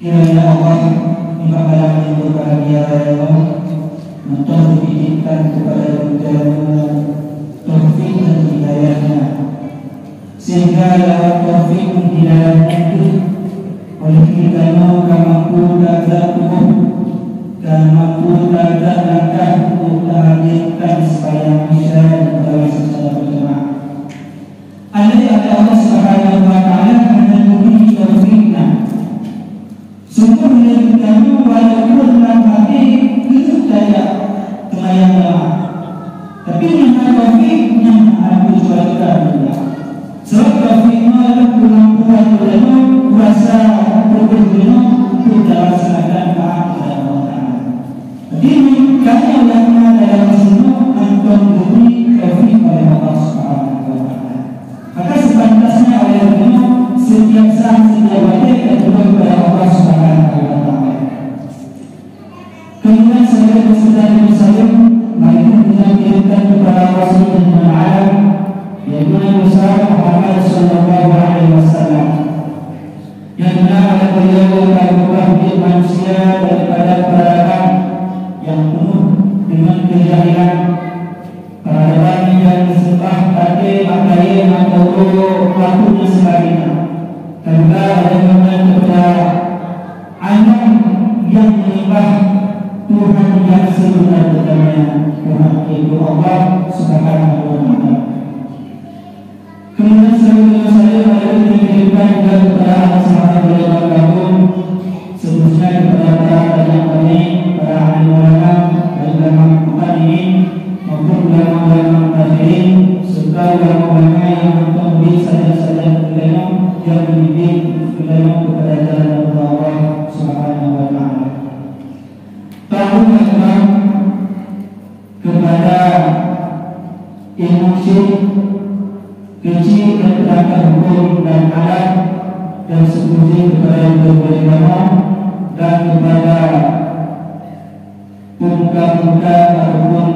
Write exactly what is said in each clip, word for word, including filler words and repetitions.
Kiranya Allah, nibak malam nyang berbahagia raya nyoe, mantong geutitipkan kepada geutanyoe taufik dan hidayah-Nya, sehingga lewat taufik dan hidayah-Nya itu, oleh geutanyoe ka mampu tajak tuboh, ka mampu tajak langkah untuk tahadirkan sembahyang Isya dan Tarawih secara berjamaah. Andai kata Allah Subhanahu wa Taala hana geubri taufik nyan, sungguh lé geutanyoe walaupun lam até keuneuk tajak seumayang jamaah, tapi nyan hana taufik, nyan hana peue cuba-cuba juga. Sabab taufik nyoe adalah kemampuan geutanyoe, kuasa geutanyoe untuk talaksanakan taat kepada Allah Taala. Jadi, tanyoe nyang na dalam meuseunok mantong geubri taufik oleh Allah Subhanahu wa Taala. Maka sepantasnya oleh geutanyoe setiap saat, setiap watèe tatuju kepada Allah Subhanahu wa Taala. Kemudian, sebagai peserta di Yerusalem, mari kita kirimkan kepada Rasul dan alam, yaitu Nabi besar Muhammad sallallahu alaihi wasallam. Nyang na pada beliau ka meubah udép manusia daripada peuradaban nyang peunoh deungon keujahilan, peuradaban nyang meuseumbah até, mata até, mata uroe, batu dan sebagainya. Teuga oleh gobnyan kepada alam nyang menyembah Tuhan nyang seubeuna-beunanya, Tuhan yaitu Allah Subhanahu wa Taala. Kemudian, selanjutnya saya mari kita kirimkan juga kepada anak sahabat beliau almarhum, seterusnya kepada para raja, para alim ulama, para ulama muqaddimin, maupun ulama-ulama mutakhirin, serta ulama-ulama yang mantong murid saja-saja beliau yang membimbing beliau kepada jalan Allah Subhanahu wa Taala. Tahun Akbar kepada ilmu syirk, keuchik dan perangkat hukum dan adat, dan seterusnya kepada guru-guru agama dan kepada pemuka-pemuka ataupun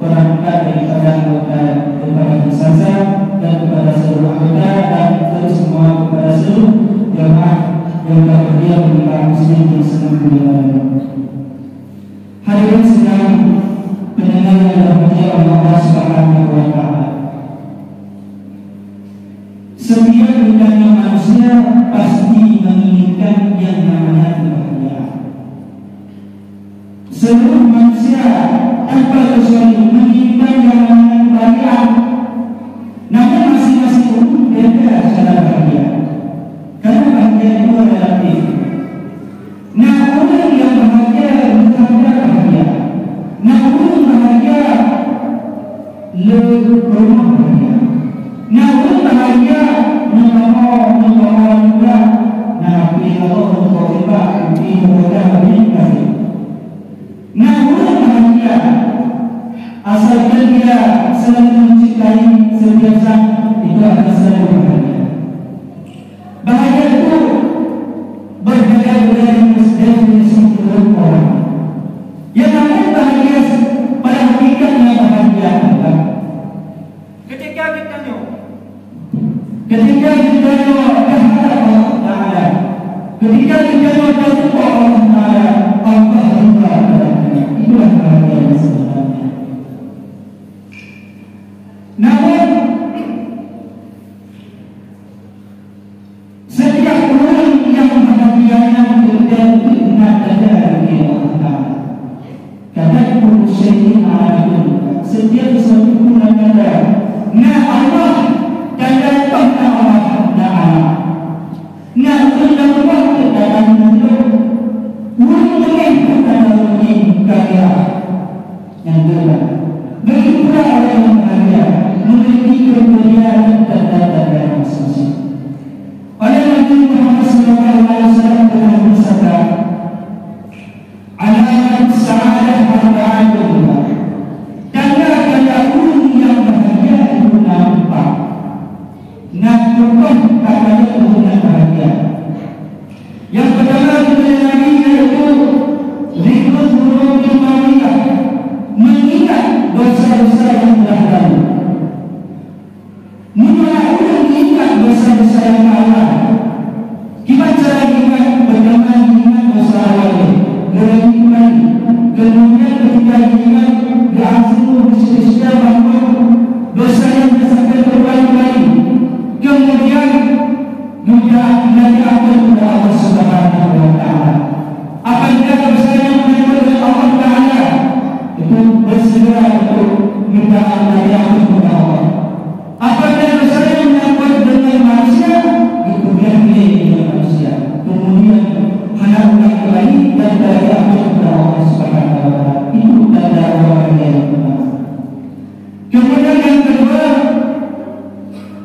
perangkat daripada anggota, daripada instansi dan kepada seluruh anggota dan terus semua kepada seluruh jamaah yang berdiam di kampus ini yang senang dilakukan. Hadirin sidang pendengar yang dirahmati Allah Subhanahu wa Taala. Setiap geutanyoe manusia pasti menginginkan yang namanya kebahagiaan. Seluruh manusia tanpa kecuali menginginkan yang namanya kebahagiaan. Namun, masing-masing ureueng beda cara bahagia. Karena bahagia itu relatif. Na ureueng nyang bahagia meuhadap bahagia. Na ureueng bahagia le peurumoh bahagia. Na ureueng bahagia neukamoe, neukamoe juga. Na pih Allah neukamoe juga, pih neukamoe juga. Na ureueng bahagia asalkan dia selalu mencintai setiap saat, itu akan selalu bahagia. Bahagia itu berbeda-beda dengan definisi menurut orang. Yang namanya bahagia pada hakikatnya bahagia adalah ketika geutanyoe, ketika geutanyoe berhadap Allah Taala, ketika geutanyoe berjumpa Allah Taala, Allah ridha kepada kita. Itulah bahagia yang sebenarnya. Namun, setiap ureueng nyang bahagia nyan teuntèe na tanda dari Allah Taala. Kadang pun syai'in alatun, setiap sesuatu pun ada tanda. Na Allah, tanda toh na Allah, na alam. Na ureueng lam rumoh teuntèe na ureueng, ureueng leungeh teuntèe na ureueng kaya. Nyang keulhèe, begitu pula orang yang bahagia memiliki kriteria dan tanda-tanda masing-masing. Oleh Nabi Muhammad sallallahu alaihi wasallam pernah bersabda, "Alamat sa'adah arba'atun." Tanda-tanda ureueng nyang bahagia itu na empat.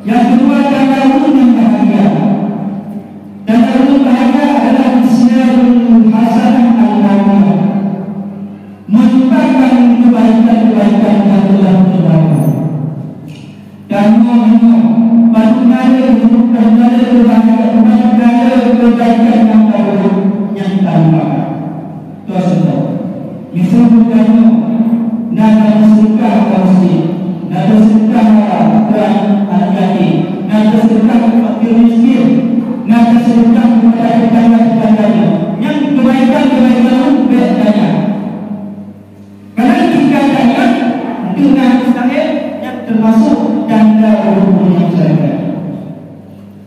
Nyang keudua, tanda ureueng nyang bahagia. Tanda ureueng bahagia adalah isyanul hasanah al-atiyah. Menyumbangkan kebaikan-kebaikan nyang telah teudapat. Dan nyoe, nyoe, padub na lé, padub na lé kebaikan, padub na lé kebaikan nyang baru nyang talupakan. Contoh, miseue geutanyoe na tameuseudeukah bak masjid, na tameuseudeukah bak aneuk yatim, na tameuseudeukah bak fakir miskin, na tameuseudeukah kepada tetangga-tetangga nyoe, nyan kebaikan-kebaikan bèk tanyan. Karena tingkatan nyan, untuk na mustahil, nyan termasuk tanda ureueng nyang ceuraka.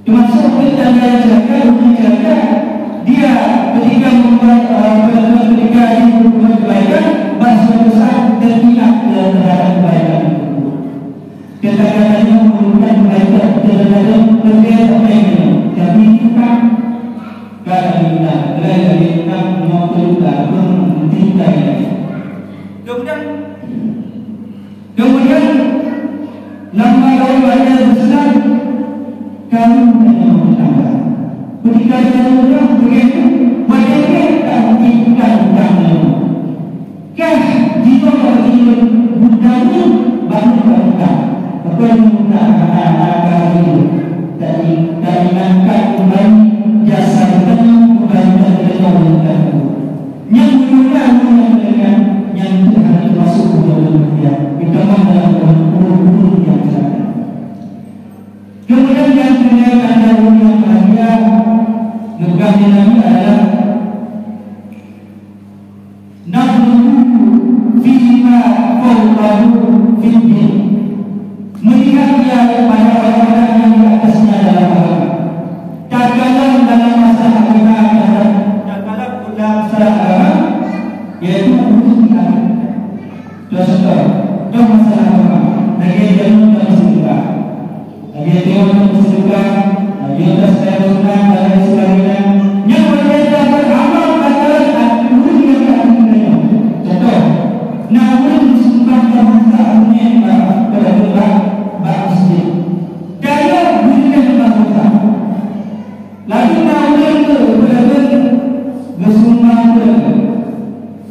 Termasuk untuk tanda ceuraka, ureueng ceuraka, dia ketika membuat, eh, ketika dia berbuat kebaikan, bak suatu saat teringat terhadap kebaikan itu. Ketika tanya memerlukan kebaikan, terhadap kerja apa yang dia, tapi itu kan, kan ada minta, gerai dari minta, lima puluh juta, belum minta lagi. Kemudian, Kemudian, lam bak gawai bak nyan beuseunang, karu tanyoe meutamah. Ketika tanyoe beugèt, watèe gèt ka mungkin utang-utang nyoe. Kah jinoe bak jinoe geutanyoe baru ka utang. Maka nyoe utang hana hana ka jinoe. Jadi, kami angkat kembali jasa geutanyoe, kembali geutanyoe. Nyang meunyoe na ureueng nyang meuninggai, nyan hana teumasuk ureueng nyang mulia, meutamah dalam golongan ureueng-ureueng nyang ceuraka. Keumudian nyang keulhèe tanda ureueng nyang bahagia, geupeugah lé Nabi adalah, "Nadhruhu fima fawqahu fid din." Meulihat ia pada orang-orang nyang di atasnya dalam agama. Takalon dalam masalah agama, takalon dalam masalah agama, yaitu ureueng di atas. Contoh, contoh masalah agama, lagèe jameun tameuseudeukah. Lagèe jameun tameuseudeukah, lagèe taseumbahyang sunat dan lain sebagainya. Nyan watèe tabeuamal takalon ureueng nyang ka teurimong. Contoh, na ureueng seumbah tameuseudeukah bak, bak, bak masjid. Tanyoe beureulèh bak dosa. Laju na ureueng keu beureulèh geusumbang keu.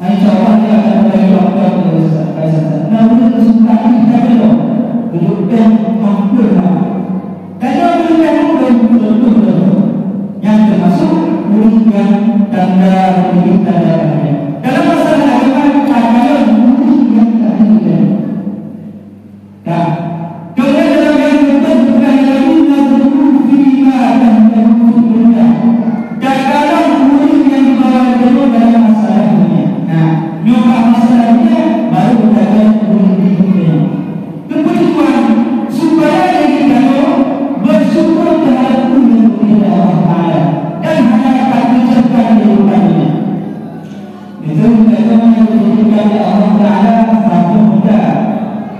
Insya Allah, dia akan membagi waktu keu Ustaz Faisal. Na ureueng geusumbang keu kita belum. Duduk dan mampu lah. Tanyoe beureulèh mampu betul-betul. Nyang teumasuk ureueng nyang tanda, ureueng tanda bahagia. Dalam masalah agama, takalon ureueng nyang tanda. Ka. Keumudian dalam ayat keempat, bukan lagi nadhruhu fima tahtahu fid dunya. Takalon ureueng nyang dibawa lé Allah dalam masalah dunia. Nah, nyoe bak masalah dunia, baru takalon ureueng di dunia. Keumudian, supaya lé geutanyoe bersyukur terhadap peue nyang geubri lé Allah Taala dan hana takeucamkan kehidupan dunia. Itu bukan Allah Taala, saboh muda.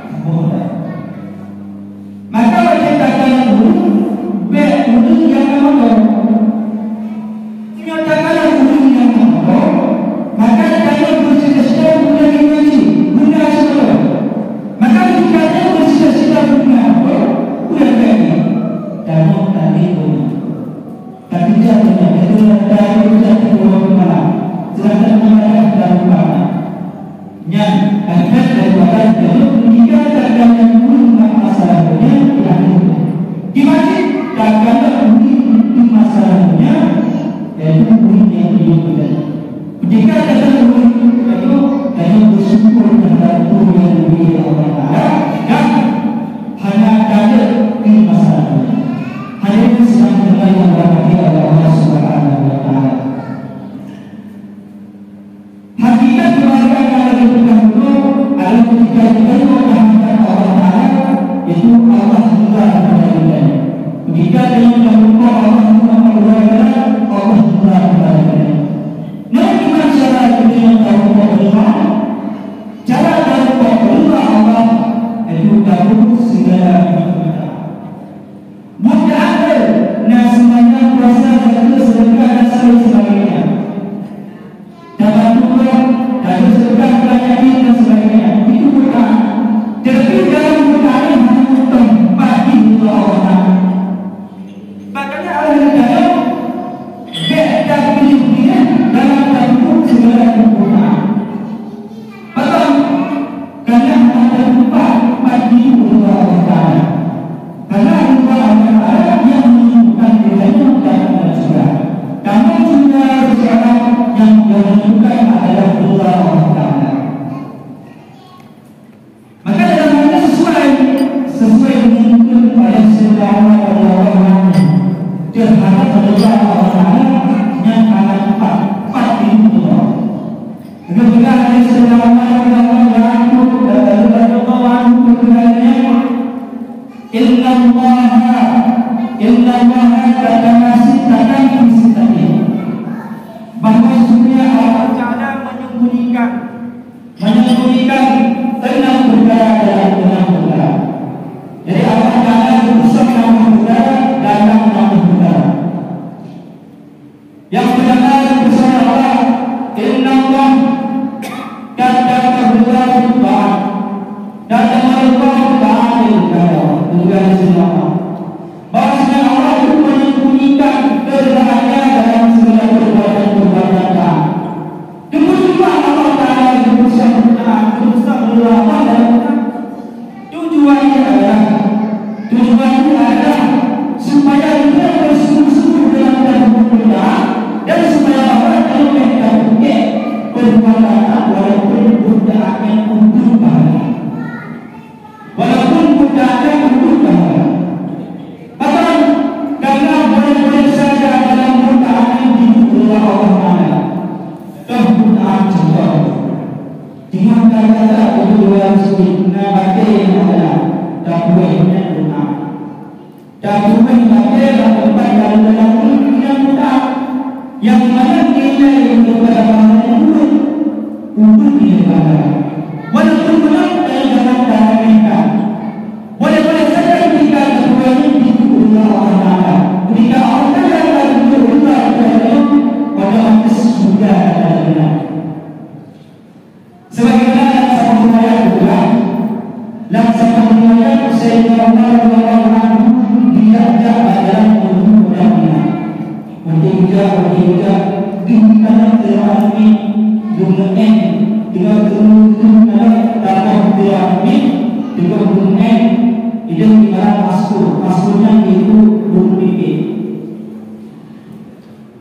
Saboh muda. Maka watèe takalon ureueng, bèk ureueng nyang na moto. Meunyoe takalon ureueng nyang na moto, maka tanyoe beuseudeukah guna lima cit, guna cit moto. Maka ketika tanyoe beuseudeukah guna moto, udah jadi. Tanyoe tadi guna. Tapi jangan, jangan, jangan, jangan, jangan, jangan, jangan, jangan, jangan, jangan, Nyan, akibat daripada jalur pendidikan dan yang guru bak masalah dunia di akhir dunia. Di masjid, takalon ureueng di masalah dunia, yaitu ureueng nyang hidup kita. Ketika ada ureueng itu, kita bersyukur terhadap ureueng yang diberi Allah Taala dan hana takut di masalah dunia. Hadirin sidang yang dirahmati Allah Subhanahu wa Taala. Hakikat keubahgiaan nyang lagèe teuka bunoe adalah ketika geutanyoe tahadap Allah Taala, yaitu Allah ridha keupada geutanyoe. Ketika tanyoe tamuphom Allah ridha keupada geutanyoe, Allah ridha keupada geutanyoe. Nah, kiban cara geutanyoe tamuphom Allah? Cara tamuphom ridha Allah, yaitu tabuet sigala nyang geutanyoe. Buet taat, na seumayang, puasa, zakeuet, seudeukah, dan lain sebagainya. Tabantu ureueng, tajak seudeukah keu aneuk yatim dan sebagainya. Itu buet taat. Tetapi dalam buet taat nyan hana meuteumpat di muka Allah Taala. Innallaha, innallaha katama sittatan fi sittatin. Bahwa sesungguhnya Allah Taala menyembunyikan, menyembunyikan enam perkara dalam enam perkara. Jadi Allah Taala geupeusöm enam perkara dalam enam perkara. Nyang peurtama, pesan Allah, "Innallaha kataballahu ta'ala." Kataballahu ta'ala, peugah di sini Allah. Bahwasanya Allah itu menyembunyikan keurahasiaan dalam segala perbuatan-perbuatan taat. Keumudian Allah Taala itu bersama, bersama Allah dalam Tujuannya adalah, tujuannya adalah supaya kita bersungguh-sungguh dalam berbuat dan supaya Allah terlebih terpikir perbuatan walaupun bukan akan untuk pahala. Walaupun bukan akan untuk pahala. Bahkan karena boleh-boleh saja dalam bukan akan dibuka Allah Taala. Toh bukan contoh. Dengan kata-kata kedua sikit, na batée nyang adalah tapuih nyan guna. Tapuih batée lam teumpat nyang dalam nyan guna. Nyang mana nilai untuk pada bangunan urut, urut nilai pada. Walaupun berat, tapi jangan taremehkan. Boleh-boleh saja ketika tapuih nyan dibuka Allah Taala. Ketika Allah Taala akan tunjuk Allah Taala pada atas surga dan neraka. Sebagaimana dalam satu riwayat juga, dalam satu riwayat Sayyidina Umar radhiyallahu anhu diajak bak jalan menuju kota Madinah. Watée geujak, watée geujak, di dalam teurang mit geumeu'en, teungoh teungoh dalam tabah teurang mit, teungoh geumeu'en, idong ibarat maskot, maskot nyan yaitu burung pipit.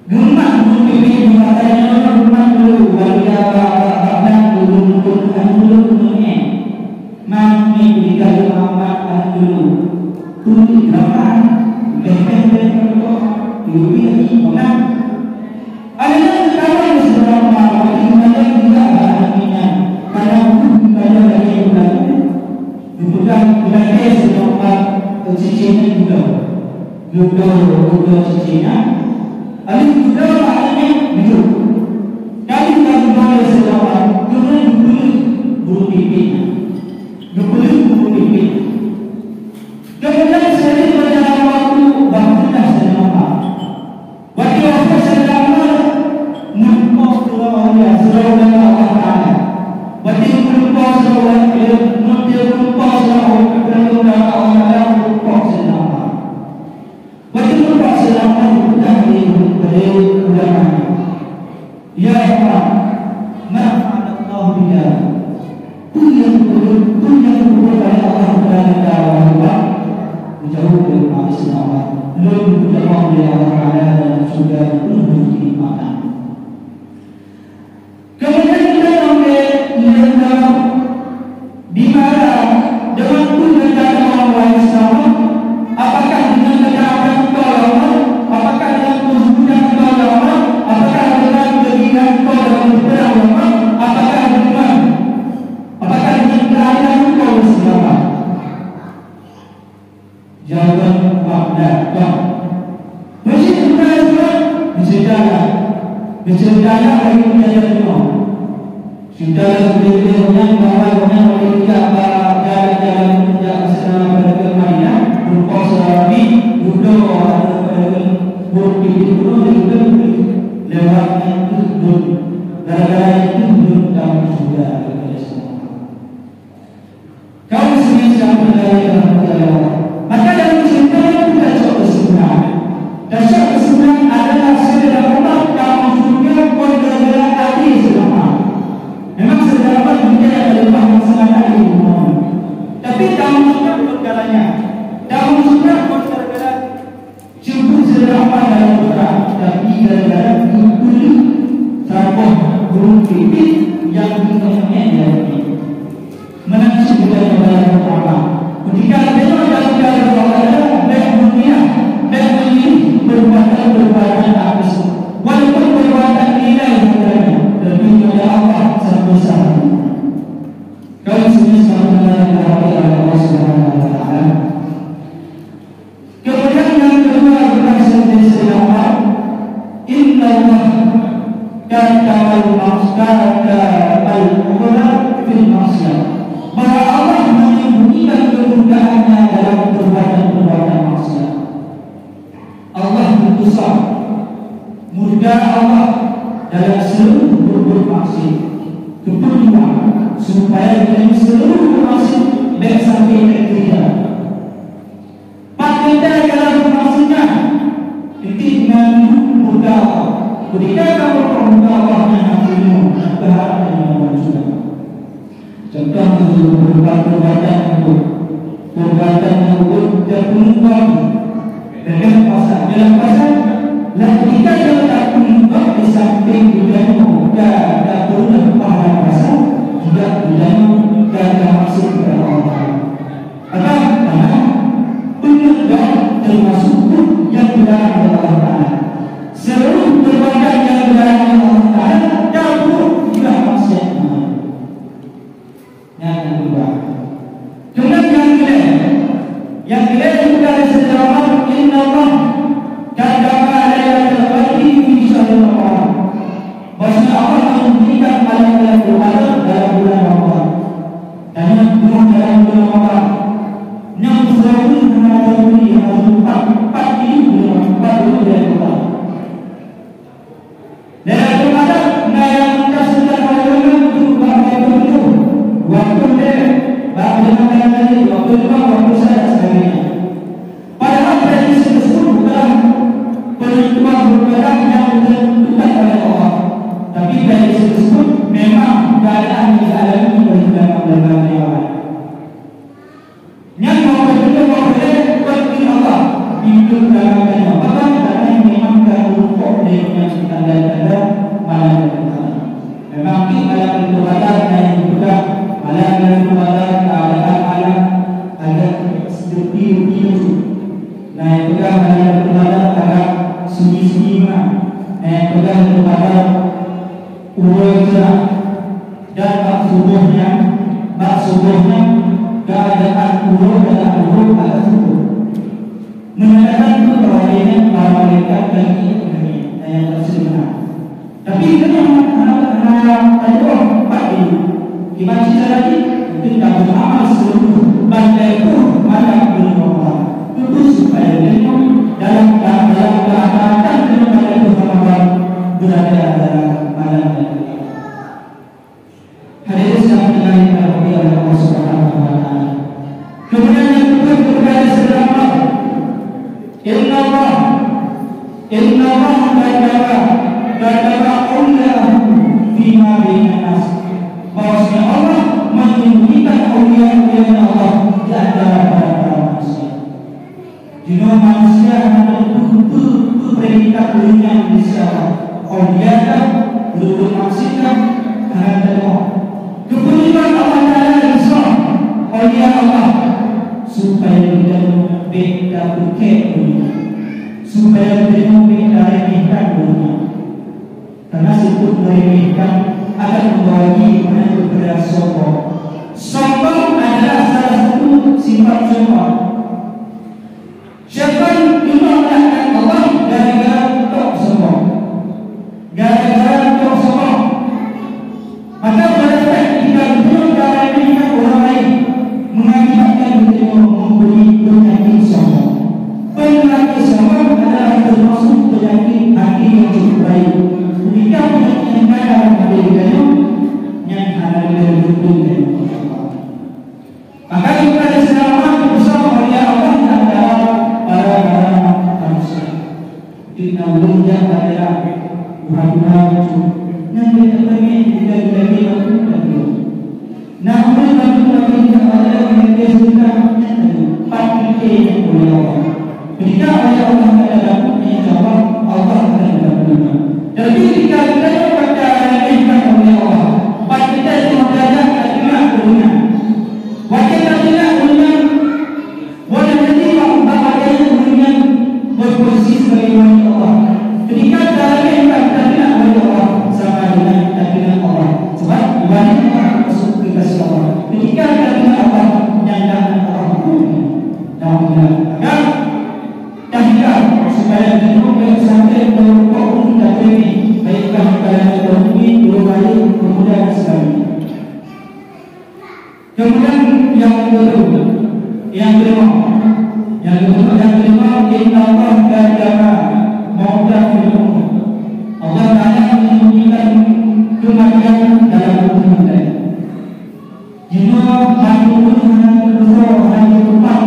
Geumat ureueng pipit di mata nyoe, geumat dulu, bagi apa, apa, apa, dulu, dulu, dulu, dulu, eh. Mami, di dalam amat, dulu. Tuli, lapan, beh, beh, beh, beh, beh, beh, beh, beh. Ada yang ketawa di sebelah rumah, tapi kembali juga barang minyak. Karena bukan kembali lagi berlaku. Kemudian, belanja sebelah rumah, cincin juga. Dudoe, dudoe cicém nyan, lalu dudoe aneuk nyan bijôh. Kali ka dudoe lé sidroe, keumudian geupeuleueh burung pipit nyan. Geupeuleueh burung pipit nyan. Keumudian seuring beujalan waktu, bah geupeugah sidroe, watée wafeuet sidroe, meulumpoe sidroe, sidroe Allah Taala. Watée meulumpoe sidroe, meulumpoe sidroe, Allah Taala, meulumpoe sidroe. Watée meurumpok seulama dipeugah lé ulama, "Ya Muhammad, ma fa'alallahu bika?" Peue nyang geupeugah, peue nyang geupeugah lé Allah Taala keu Muhammad? Geujaweueb lé Muhammad, "Lôn geupeujaweueb lé Allah Taala dalam syeuruga peue nyang geupeugah." Keumudian geutanyoe lé, lé ulama, di mana deungon peue gata tamong wahai Islam? Apakah deungon gata akan keu ulama? Apakah deungon peuseubutan keu ulama? Apakah deungon keugigihan keu dalam peupeurang ulama? Apakah deungon, apakah deungon keuadilan keu ulama? Jawaban Pak Dr. Beusit bukan sebab beucerita lah. Beucerita lah bagi peungajaran nyoe. Cerita lah seubeuleum nyan bahwa nyan oleh tiga bak jalan-jalan meunjak beusama pada ke Madinah, rupa seurabi, dudoe pada ke burung pipit gunong, dan dudoe lewat nyan tu dun. Gara-gara nyan tu dun kamu sudah ada semua. Kaum muslimin sidang peureulée rahmati Allah. Maka dalam cerita nyoe tacok keusimpulan. Tacok keusimpulan adalah Saidina Umar ka masuk syeuruga kon gara-gara até Saidina Umar. Memang Saidina Umar dunia nyang ka leupah masa Peurbuatan nyang buet, peurbuatan nyang buet teupeungeut gob. Kadang masa dalam pasal, lalu kita dalam takut gob di samping geutanyoe ka, ka peureuleueh pahala pasal, juga geutanyoe ka, ka maksud kepada Allah Taala. Maka, karena peungeut gob termasuk buet nyang dilarang oleh Allah Taala. Seluruh peurbuatan nyang dilarang oleh Allah Taala, dan buet juga maksiat. Nyan nyang keudua. Kemudian nyang keulhèe, nyang keulhèe juga disebut Allah, "Inna Allah kataba lailatul qadri fi syahri Ramadan." Bahwasanya Allah menyembunyikan malam Lailatul Qadar dalam bulan Ramadan. Dan nyan bulan dalam bulan Ramadan. Nyang seurabu hana teubri, hana teumpat, empat puluh bulan, empat puluh bulan Ramadan. Lailatul Qadar na nyang meutaseukat pada ureuëng untuk bak lhèe peuet ploh, dua ploh lhèe, bak golongan laén dua ploh lima, dua ploh satu dan sebagainya. Padahal prediksi tersebut bukanlah penentuan bulan nyang ditentukan oleh Allah, tapi prediksi tersebut memang keadaan yang dialami oleh ulama-ulama yang lain. Nyan meukeunong bahwa ulama Allah pintoe karangan nyoe, bahkan karena memang ka meureumpok lé nyang tanda-tanda malam Lailatul Qadar. Memang di malam Lailatul Qadar nyang dipeugah malam Lailatul Qadar, keadaan malam agak sepi-sepi tu. Nah, dipeugah malam Lailatul Qadar agak sunyi-sunyi meunan. Nah, dipeugah Lailatul Qadar uroe cerah. Dan bak suboh nyan, bak suboh nyan, keadaan uroe dan uroe agak suboh. Menandakan bahwa nyan para malaikat lagi, lagi, dan yang tak sebenar. Tapi kena hana, hana tayue pat jih. Kiban cara jih, mungkin ka beramal seluruh bandai pun malam bulan Ramadan. Itu supaya kita dalam, dalam keadaan dalam bandai pun Ramadan berada dalam malam dan Hadirin yang dimuliakan oleh Allah Subhanahu wa Taala. Kemudian yang kedua, kemudian yang kedua, Inna Allah, Inna Allah kataba, kataba auliyahu fima bainan nas. Bahwasanya Allah menyembunyikan aulia-aulia Allah di antara para, para manusia. Jinoe manusia hana teupeue peue predikat ureuëng nyan di sisi Allah. Aulia kah, ureuëng maksiat kah, hana teupeue. Keupeue Allah Taala geusoe aulia Allah, supaya geutanyoe bék tapeukek ureuëng nyan, supaya geutanyoe bék taremehkan ureuëng nyan. Karena sifat meremehkan akan membawa diri kepada sombong. Sombong adalah salah satu sifat syaitan. Syaitan cuma melaknat Allah gara-gara tok sombong. Gara-gara tok sombong. Maka pada saat kita berbuat dalam melihat orang lain, mengakibatkan kita memberi penyakit sombong. Penyakit sombong adalah termasuk penyakit hati yang cukup baik. Ketika penyakit yang ada dalam hati kita, yang hana boleh dihukum oleh Allah. Maka juga diselamatkan bersama oleh Allah dan dalam para, para manusia. Di namun dia pada Tuhan Tuhan itu, yang dia terpilih, dia, dia, dia, dia, dia. Namun bagi, bagi kita pada yang dia sudah, yang tadi, empat titik yang oleh Allah. Ketika oleh Allah Taala dapat, insya Allah, Allah akan dapat. Tapi ketika kita dapat, kita remehkan oleh Allah, empat titik itu adalah kita kena. Watèe tapeugah ureueng nyan, boleh jadi bak, bak watèe nyan ureueng nyan berposisi sebagai wali Allah. Ketika tapeugah, tapeugah wali Allah, sama dengan tapeugah Allah. Sebab wali Allah masuk kekasih Allah. Ketika tapeugah Allah, nyan dah Allah hukum. Naudzubillah. Maka, tapeugah supaya kita sampai ke pokok kita ini, baiklah pada ekonomi, budaya, pemuda dan sebagainya. Kemudian yang kedua, yang kelima, yang kedua, yang kelima, inna Allah kataba mauta fil ummah. Allah Taala menyembunyikan kematian dalam umur kita. Jinoe mati ureueng hana teututoe, hana teutupat,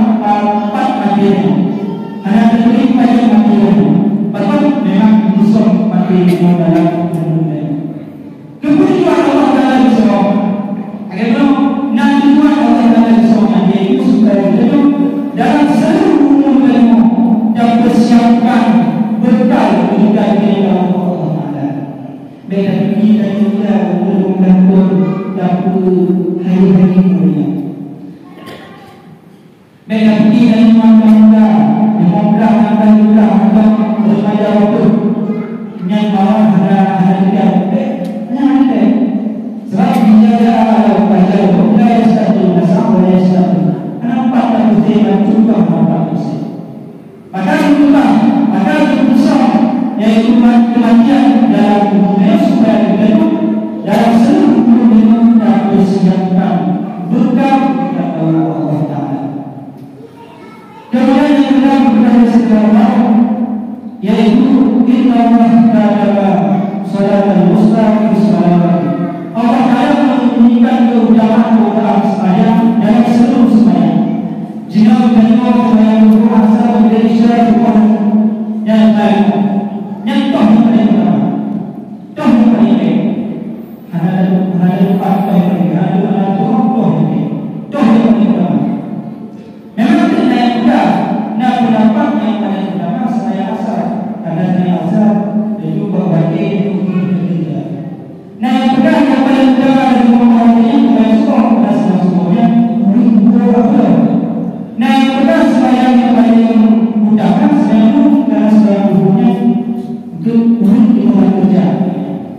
pat mati nyan. Hana teutupat pajan mati nyan. Patut memang khusus mati jinoe dalam umur kita. Keupeue Allah Taala geuseurang? Lagèe nyoe, na tujuan Allah Taala Tapi dari muda-muda, demokrat, muda-muda, muda remaja waktu yang malam hana hana tidak, eh, hanya ada. Sebab menjaga Allah, menjaga Allah, la yastatul nasab, la yastatul. Kenapa tak betul dan contoh nampak betul? Maka jeuet, maka jeuet beusöm, yaitu kematian dalam tuboh nyoe, supaya geutanyoe dalam seluruh tuboh nyoe tapeusiapkan beukah geutanyoe Allah Taala. Kemudian yang kedua, kepada saudara, yaitu innallaha kataba salatal wusta fi salawati. Allah Taala menyembunyikan keutamaan-keutamaan sembahyang dalam seluruh sembahyang. Jinoe geutanyoe sembahyang suboh, asar, magrib, isya, suboh, dan lain. Nyan toh nyang paling utama. Toh nyang paling utama. Hana ada, hana ada tempat toh nyang paling utama. Hana ada tempat toh nyang paling utama. Toh nyang paling utama. Memang na nyang peugah, na pendapat nyang paling utama sembahyang asar. Karena sembahyang asar, itu buat wajib, itu hukum ketiga. Nah, nyang peugah nyang paling utama dari rumah orang nyan, sembahyang suboh, karena sembahyang suboh nyan ureueng tuboh ureueng. Nah, nyang peugah sembahyang nyang paling utama sembahyang suboh, karena sembahyang suboh nyan untuk ureueng di rumah kerja.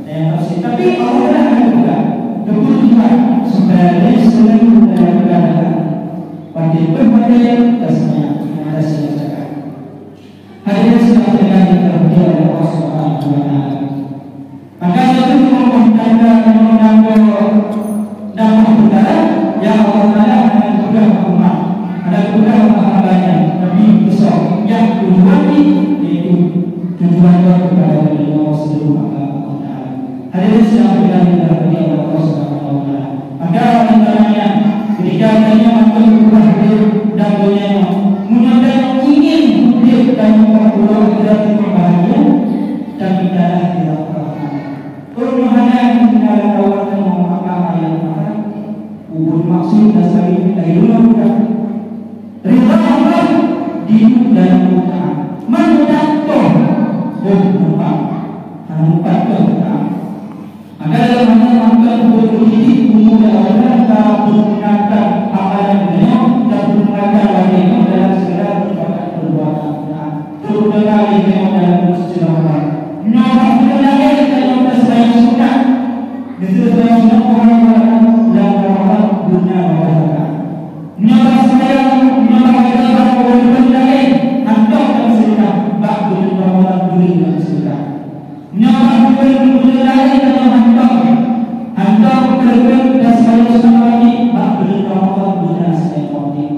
Nah, nyang tafsir. Tapi Allah Taala hana peugah, keupeue tujuan, supaya lé seulalu dalam keadaan watèe peuet watèe taseumbahyang, taseumbahyang zakat. Hadirin sidang undangan yang dirahmati oleh Allah Subhanahu wa Taala. Maka itu merupakan tanda nambah, nambah peukara yang Allah Taala hana geupeugah bak umat, hana geupeugah bak hamba-Nya, tapi khusus nyang tujuan jih, yaitu tujuan jih kepada Allah seluruh hamba Allah Taala. Hadirin sidang undangan yang dirahmati oleh Allah Subhanahu wa Taala. Maka, oleh karenanya, ketika tanyoe mantong keubah udép dan donya nyoe, meunyoe tanyoe ingin udép tanyoe bak uroe akhirat nyoe bahagia, tamitalah di dalam Al-Quran. Ureueng hana tinggai kawan tanyoe maka ayat Quran, ubun maksud dan sebagainya, lagi dulu bukan. Ridha Allah di dalam Quran. Man mudah toh, oh, mudah. Hana mudah toh Quran. Maka dalam hal mantong buet politik, pemuda awaknyan ka peuningkatan amalan geutanyoe dan peuningkatan lagèe nyoe dalam segala perbuatan. Nah, terutama lagèe nyoe dalam bulan Ramadan. Nyoe bak buleuen laén tanyoe taseumbahyang sunat. Meuseuti taseumbahyang sunat Ramadan, lam Ramadan beuna dua rakaat. Nyoe bak seumbahyang, nyoe bak ibadah bak buleuen laén, hantom taseumbahyang bak buleuen Ramadan, beuna taseumbahyang. Nyoe bak buleuen, buleuen laén tanyoe hantom, hantom peureukeuen dan seumbahyang sunat wajéb bak buleuen Ramadan, beuna seumbahyang wajéb.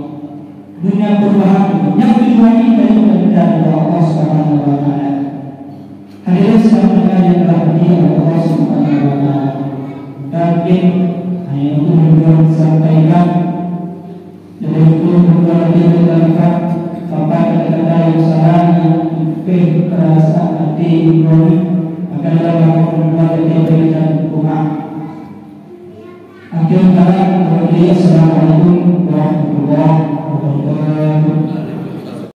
Beuna perubahan, nyang tujuan jih tanyoe teupeugah lé Allah Subhanahu wa Taala. Hadirin sidang undangan yang dirahmati oleh Allah Subhanahu wa Taala. Dan mungkin hanya itu yang saya sampaikan. Jadi, untuk membuat kita dapat sampai kata-kata yang salah, yang lebih kerasa hati ini, maka dalam waktu membuat kita berikan hukuman. Akhir kalam, Assalamualaikum warahmatullahi wabarakatuh.